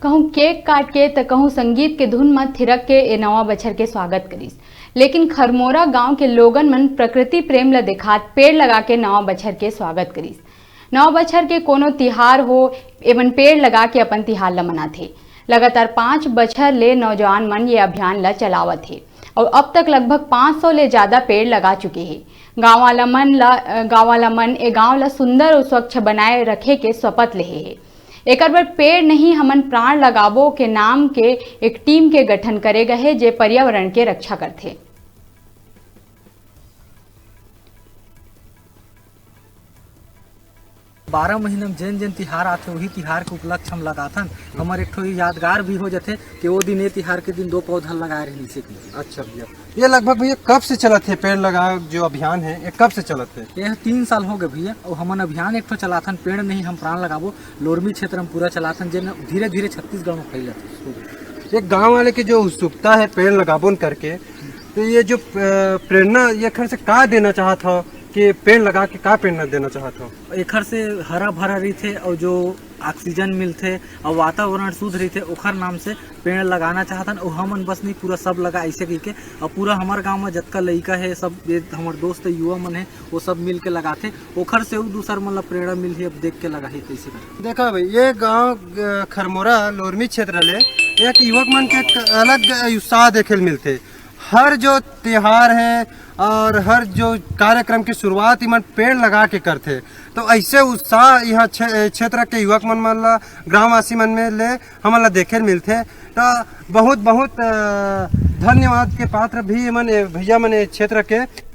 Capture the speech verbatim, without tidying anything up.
कहूं केक काट के, त कहूं संगीत के धुन म थिरक के ए नवा बछर के स्वागत करिस। लेकिन खरमोरा गांव के लोगन मन प्रकृति प्रेम ल देखात पेड़ लगा के नवा बछर के स्वागत करिस। नवा बछर के कोनो तिहार हो, एमन पेड़ लगा के अपन तिहार ल मनाथे। लगातार पाँच बछर ले नौजवान मन ये अभियान ल चलावत हे अउ अब तक लगभग पाँच सौ ले ज्यादा पेड़ लगा चुके हे। गांव वाला मन ल, अ, गांव वाला मन ए गांव ल सुंदर अउ स्वच्छ बनाए रखे के शपथ लेहे हे। एकर बर पेड़ नहीं हमन प्राण लगाबो के नाम के एक टीम के गठन करे गए हे, जे पर्यावरण के रक्षा करथे। बारह महीना में जेन जेन तिहार आथे, वही तिहार के उपलक्ष्य हम लगाथन। हमर एक ठो यादगार भी हो जाथे कि वो दिन, ये तिहार के दिन दो पौधा लगाए रहिन, इसे की। अच्छा भैया, ये लगभग भैया कब से चलत हे पेड़ लगाओ जो अभियान है, ये कब से चलत है? ये तीन साल हो गए भैया, और हमन अभियान एक ठो चलाथन, पेड़ नहीं हम प्राण लगाबो, लोरमी क्षेत्र में पूरा चलाथन, जेन धीरे धीरे छत्तीसगढ़ में फैलत हे। एक गांव वाले की जो उत्सुकता है पेड़ लगाबोन करके, तो ये जो अ, प्रेरणा, ये एखर से का देना चाहत हो कि पेड़ लगा के का प्रेरणा देना चाहत हो? एखर से हरा भरा रहिथे और जो ऑक्सीजन मिलथे और वातावरण शुद्ध रहिथे, ओखर नाम से पेड़ लगाना चाहतन। और हमन बस नहीं, पूरा सब लगा ऐसे कहिके, और पूरा हमर गांव में जतका लइका है, सब ये हमर दोस्त युवा मन है, वो सब मिल के लगाथे। ओखर से उ दूसर मन ला प्रेरणा मिलही, अब देख के लगाही कैसे कर। देखा भाई, ये गांव अ, खरमोरा लोरमी क्षेत्र ले एक युवक मन के एक अलग उत्साह देखे ल मिलथे। हर जो त्योहार है और हर जो कार्यक्रम की शुरुआत इमन पेड़ लगा के करथे, तो ऐसे उत्साह यहाँ क्षे-, क्षेत्र के युवक मन, मन ला, ग्रामवासी मन में ले हमन ला देखे ल मिलथे। तो बहुत बहुत अ, धन्यवाद के पात्र भी इमन, ए, भैया मन ए क्षेत्र के।